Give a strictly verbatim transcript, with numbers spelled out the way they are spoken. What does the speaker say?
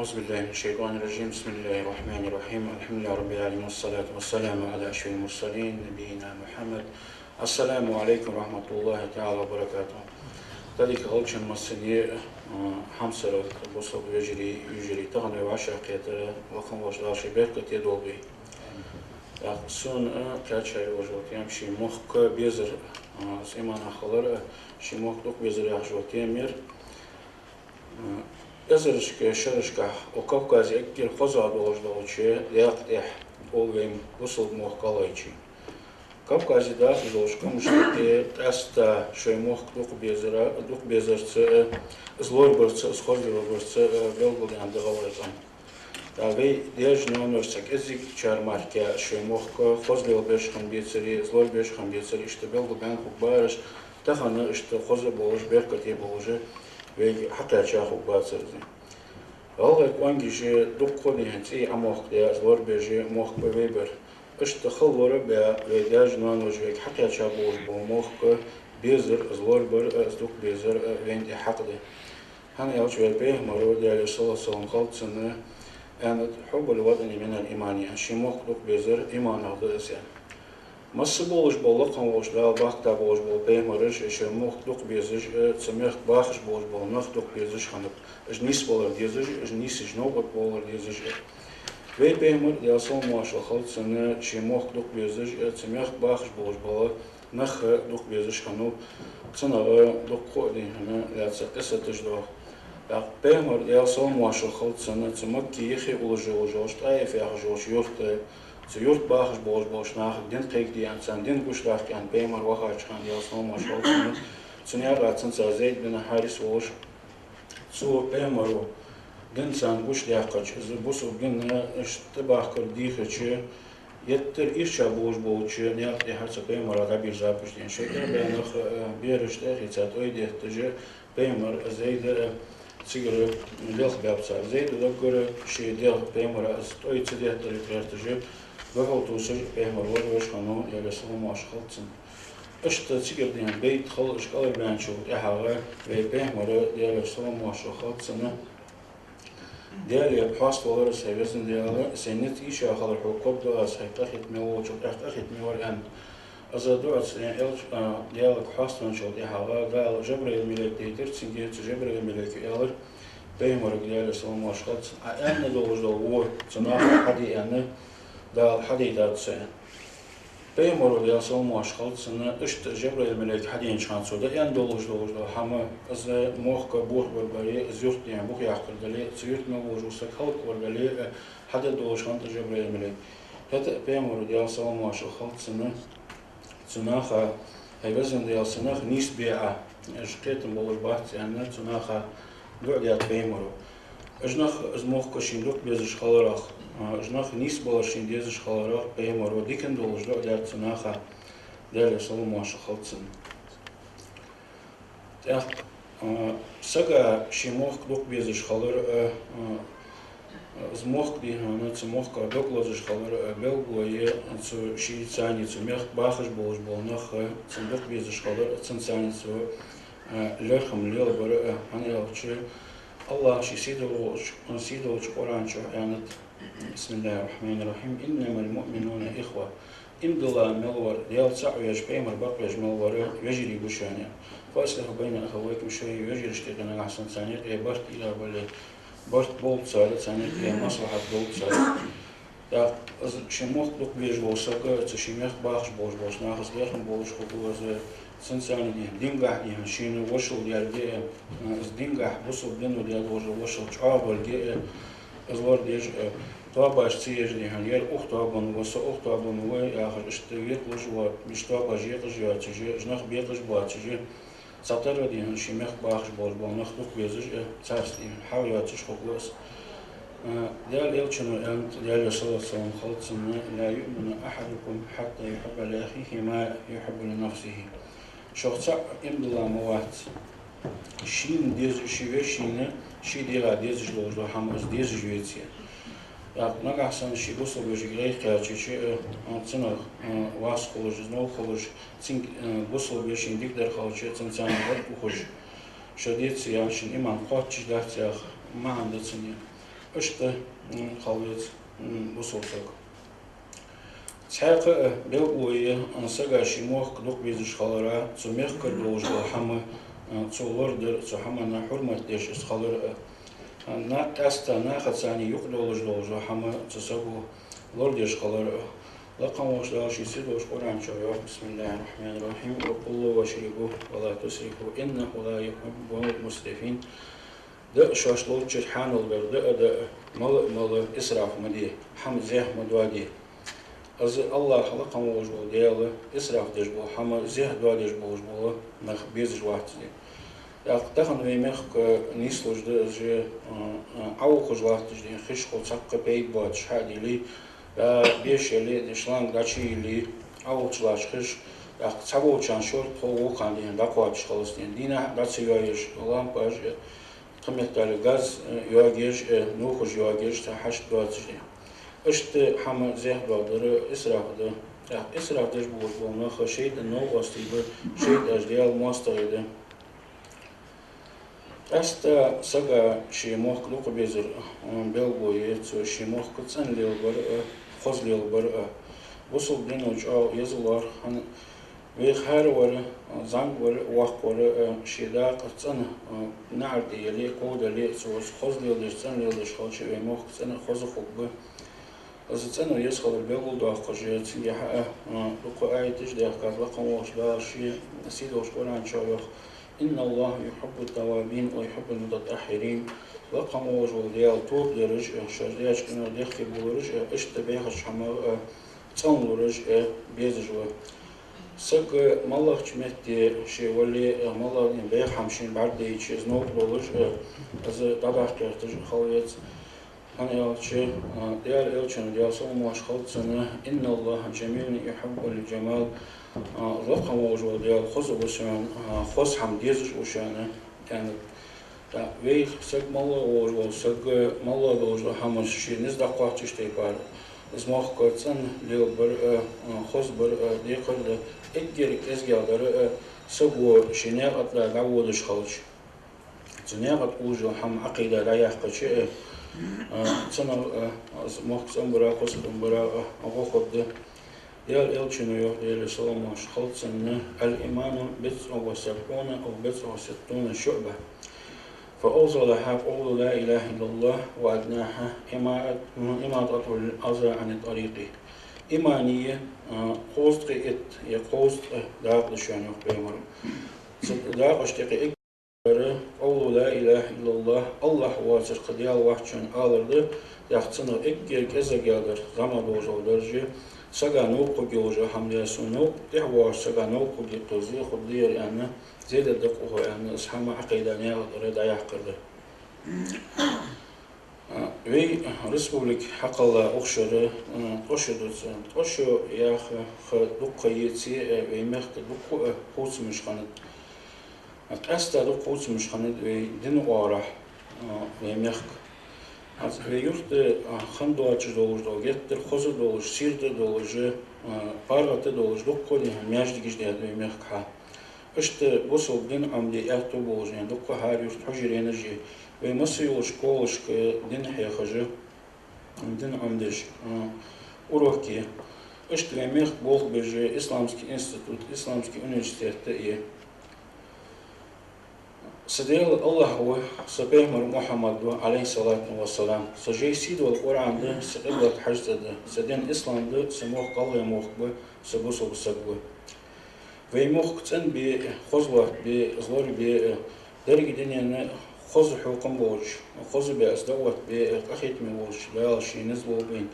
أعوذ بالله من الشيطان الرجيم. بسم الله الرحمن الرحيم. الحمد لله رب العالمين، والصلاة والسلام على أشرف المرسلين نبينا محمد. السلام عليكم ورحمة الله تعالى وبركاته. Дика хийла шун массане а, хьамсара бусалба вежарий, йижарий, тахан вай вӀашагӀкхетар лакха волча Дала ший беркате долда. ТӀаккха сона а кхаьча йолаш йола тема ший мохк безар, а, иманах хилар а, ший мохк дукха безар яхаш йола тема я ер. Эзарашка, шерашкахь укх Кавказе эггара хозагӀа долаш долча даькъа тӀа оал вай бусалба мохк ГӀалгӀайче. Кавказе дахаш долча къамашта тӀа къаьстта шоай мохк дукха безара, дукха безарца а, из лорабарца а, из хозлелабарца а белгалдаьнна да гӀалгӀай къам. ТӀаккха вай даьша-ноаноша цхьа кӀезигачар мара шоай мохк хозлелабеш хиннабецаре, из лорабеш хиннабецаре, иштта белгалбаьнна хургбараш, тахан иштта хоза болаш, беркате болаш вайга хьакхаьча хургбацар из. ГӀалгӀай къонгаш дукха ха дихьан цӀий Ӏомохкадаь, из лорабеш мохк ба вай бар. Иштта хала лорабаь, вай даьша-ноаноша вайга хьакхаьча болаш бола мохк безар, из лорабар а, из дукха безар а вайна тӀа хьакъ да. ХӀана аьлча вай Пайхамара, Даьлера салот-салам хилда цунна, аьннад: «حب الوطن من الإيمان», аьнна, ший мохк дукха безар иманах да из, аьнна. Масса болаш бола лакха волча Дала бахийта болаш бола пайхамараш а, шоай мохк дукха безаш а, цу мехка бахаш болаш бола нах дукха безаш хиннаб. Уж нийсбалар дезаш а, уж нийсача новкъа тӀа бовлар дезаш а. Вай Пайхамар, Даьла салам-моаршал хилда цунна, ший мохк дукха безаш а, цу мехка бахаш болаш бола нах дукха безаш хиннав. Цунах дукха ха а дийхьа лаьца къиссаташ да. ТӀаккха Пайхамар, Даьла салам-моаршал хилда цунна, цу Макка юхе уллаш йолаш йолча ТӀаиф яхаш йолча юрта, цу юрта бахаш болаш болча нахага дин кхайкаде аьнна, царна дин гучадаккха аьнна Пайхамар вахача хана, Даьла салам-моаршал хилда цунна, цу наькъа цунца Зайд бин Хьарис волаш, цо Пайхамара дин царна гучадаьккхача, из бусалба дин иштта тӀабахкар дийхача, геттара ирча болаш болча наькъа тӀехьара цу Пайхамара дӀабирзаб уж, дийхьа. Шоай тӀехьабаьнна нах, э, бераш тӀехьа а хийца тӀой детташ, Пайхамар а, Зайд а цигара лелхабаьб цар. Зайда даггара ший дегӀ Пайхамара из тӀой ца деттаре гӀерташ, духьал тувсаш Пайхамар вожавеш хиннав, Даьлера салам-моаршал хилда цунна. Иштта цигара дийхьа бейт хилар, уж кӀалхарбаьнначул тӀехьагӀа вай Пайхамара, Даьлера салам-моаршал хилда цунна, Даьлага хьаставалар аз, хӀай везан Даьла, сай низ ийша хилар хьога ког ду аз, хьай къахетаме волчул тӀехьа къахетаме вар, аьнна. Из дуӀа цу Элча, а, Даьлага хьаставаьнначул тӀехьагӀа Дала Жабраил малейк дайтар цунга, цу Жабраил малейко аьлар Пайхамарга, Даьлера салам-моаршал хилда цунна: «Ӏа аьнна долаш дола во цу наха хьаде аьнна, Дала хьадайтад со», аьнна. Пайхамара, Даьла салам-моаршал хилда цунна, иштта Жабраил малейко хьаденача хана цо дӀааьнна долаш долаш дола хӀама, из мохк бохабар бале, из юрт дийхьа бухаяккхар дале, цу юрта мел волаш вола саг хӀалаквар дале, хьадергдолаш хиннад Жабраил малейк. ХӀаьта а Пайхамара, Даьла салам-моаршал хилда цунна, цу наха: «ХӀай везан Даьла, цу наха нийсбе Ӏа, уж кхетам болаш бац», аьнна, цу наха дуӀа даьд Пайхамара. Уж нах, из мохк шийна дукха безаш хиларах, а, уж нах нийсбалар шийна дезаш хиларах Пайхамара дикан долаш дуӀа даьд цу наха, Даьлера салам-моаршал хилда цунна. ТӀаккха, а, сага ший мохк дукха безаш хилар а, а, из мохк дийхьа, цу мохка дог лазаш хилар а белгало я цу шийца, цу мехка бахаш болаш бола нах, цунна дукха безаш хилар а, цунца цо, а, лерхӀам лелабар а, хӀана аьлча АллахӀа ший сийдолча, сийдолча Къуръан чу аьннад: بسم الله الرحمن الرحيم. إنما المؤمنون إخوة. Иман дилла мел вар, Даьла цаӀ веш, Пайхамар бакъвеш мел вар вежарий ба шоана. فأصلحوا بين أخويكم, шоай вежарашта юкъе нагахьа санна царна юкъе барт ийла бале, барт болба цар, царна юкъе маслахьат долба цар. ТӀаккха из ший мохк дукха безаш вола саг, цу ший мехка бахаш болаш болча нахаца лерхӀам болаш хургва из, цунца цхьана дийхьа, динагахьа дийхьа шийна вошал деррига а, из динагахьа бусалба дино даь долаш дола вошал чӀоагӀа балга а, из лорадеш а, тоабаш ца еш дийхьа, ер укх тоабан ва, со укх тоабан ва яхаш, иштта векалуш а воацаш, тоабаш екъаш а йоацаш, уж нах бекъаш а боацаш, цхьатарра дийхьа ший мехка бахаш болаш бола нах дукха безаш а, царца дийхьа хьал йоацаш хургва из. А, Даьла Элчано аьннад, Даьлера салот-салам хилда цунна: لا يؤمن أحدكم حتى يحب لأخيه ما يحب لنفسه. Шух цаӀ иман дилла ма вац, шийна деза-, ший вешийна ший дегӀа дезаш долаш дола хӀама из дезаш веце. ТӀаккха нагахьа санна ший бусалба вешийга гӀайгӀа кхаьчача, э, цунах, э, вас хулаш, из новкъа хулаш, цунга, э, бусалба вешийна дикадар хилча, цунца цхьана гӀоргвахаш, шо деций яхаш, шун иман кхоачаш дац яха маӀан да цун. Иштта, м, хьалвец, м, бусалба саг. Цхьаькха а белгало я, м, сага ший мохк дукха безаш хилара, цу мехкара долаш дола хӀама, м, цо лорадар, цу хӀаманна хьурмат деш из хилар а, м, на-, къаьстта нахаца юкъе долаш дола хӀама цу саго лорадеш хилар а. Лакха волча Дала ший сийдолча Къуръан чу йоах: بسم الله الرحمن الرحيم، وكلوا واشربوا ولا تسرفوا إنه لا يحب المسرفين. Даа, шоаш ловччара хьанал бар, даа, даа, мала а мала, исраф ма де, хӀама зехьа ма доаде. Из АллахӀ, Лакха волаш вола Даьла, исраф деш бола хӀама, зехьа доадеш болаш бола нах безаш латташ да. ТӀаккха тахан вай мехка нийслуш да из, а, а, Ӏоухаш латташ да, хиш хул цхьаккха пайда боацаш хьа а дели, а, беш яле а, шланг дӀачуйилле, Ӏоухаш латташ хиш, тӀаккха цхьаболчарна шортта хул вокхарна дийнахьа дӀакхоачаш хилац дийнахьа, дийнахьа дӀа ца йоаеш, лампаш, э, тха меттала газ, э, йоагаш, э, нувхаш йоагаш, цхьа хьашт доацаш да. Иштта хӀама зехьа доадар исраф да. ТӀаккха исраф деш болаш бола нах шайтӀан новкъостий ба, шайтӀаш Даьла моастагӀий да. Къаьстта сага ший мохк дукха безар, м, белгало я, цо ший мохк цӀена лелабар а, хоза лелабар а. Бусалба дино чӀоагӀа еза лоархӀ, хӀана, вай хӀара вар, зӀамига вар, воккха вар а, ший дакъа цӀена, м, наӀар тӀа яле а, ков дале а, цо из хоза леладеш, цӀена леладеш хилча, вай мохк цӀена а, хоза а хургба. Из цӀена еза хилар белгалдоаккхаш, цигахьа а, а, дукха аяташ даьхкад, Лакха волча Дала ший сийдолча Къуръан чу йоах: إن الله يحب التوابين ويحب المتطهرين. Лакха волаш вола Даьла тоба дераш а, шоаш даьча къиношта дехке болараш а, иштта бехача хӀамах а цӀенлураш а безаш ва. Саг малагӀча метте ше вале а, малагӀа бӀеха хӀама шийна бӀаргадайча, из новкъа долаш а, из дӀадаккха гӀерташ а хила веза. ХӀана аьлча, а, Даьла Элчано, Даьла салам-моаршал хилда цунна: إن الله جميل يحب الجمال. А, Лакха волаш вола Даьла хоза ва шоана, а, хоза хӀама дезаш ва шоана, аьннад. ТӀаккха вай саг, малагӀа волаш вола саг, малагӀа долаш дола хӀама ший низ дӀакхоачача тайпара, из мохк цӀена лелабар а, а, хоза бар а декхар да, эггара кӀезигагӀа дар а, саго ший наькъа тӀара дӀаводаш хилча. Цу наькъа тӀа уллаш йола хӀама Ӏакъида дӀаяьккхача а, а, цунах, а, из мохк цӀенбарах, хоза хургбарах, а, гӀо хургда. Даьла Элчано йоах, Даьла салам-моаршал хилда цунна: الإيمان بضع وسبعون أو بضع وستون شعبة، فأفضلها قول لا إله إلا الله، وأدناها إماطة، إماطة الأذى عن الطريق. Иман я, а, кхузткъеи итт е кхузткъа дакъа да шоана, йоах Пайхамаро. Цу дакъашта юкъе эггара قول لا إله إلا الله, АллахӀ воацар кхы Даьла вац аьнна алар да, тӀаккха цунах эггара кӀезигагӀа дар, зӀамагӀа долаш дола дарж, сага новкъа хургйолаш йола хӀама да, сона новкъа, тӀехьа воагӀача сага новкъа хургйолаш зе хургда ер аьнна, зе дергда укхо аьнна, из хӀама Ӏакъида наькъа тӀара дӀаяккхар да. А, вай республике хьакхелла укх шера, а, ткъо шу да из. Ткъо шу яха ха дукха ха еце а, вай мехка дукха а хувцамаш хиннад. А, къаьстта дукха хувцамаш хиннад вай дина оагӀорахьа, а, вай мехка. ХӀанз вай юрта, а, хинна доацаш долаш дола геттара хоза долаш, сийрда долаш, а, паргӀата долаш дукха дин маьждигаш да вай мехка хьа. Иштта бусалба дин Ӏомаде аьттув болаш, дукха хӀара юрта хьужаренаш я. Вай масса йолча школашка дин хьехаш, дин Ӏомадеш, а, урок я. Иштта вай мехка болх беш я исламский институт, исламский университет а я. Са Даьла АллахӀ ва, са Пайхамар Мухьаммад ва, عليه الصلاة والسلام. Са жай сийдола Къуръан да, са къиблат Хьажцӏа да, са дин ислам да, са мохк гӀалгӀай мохк ба, са бусалба саг ва. Вай мохк цӀенбе а, хоза лоаттабе а, злорабе а, деррига дунен хоза хьокхам болча, хоза беса даӀват бе а къахетаме волча Дала ший низ лолба вайна.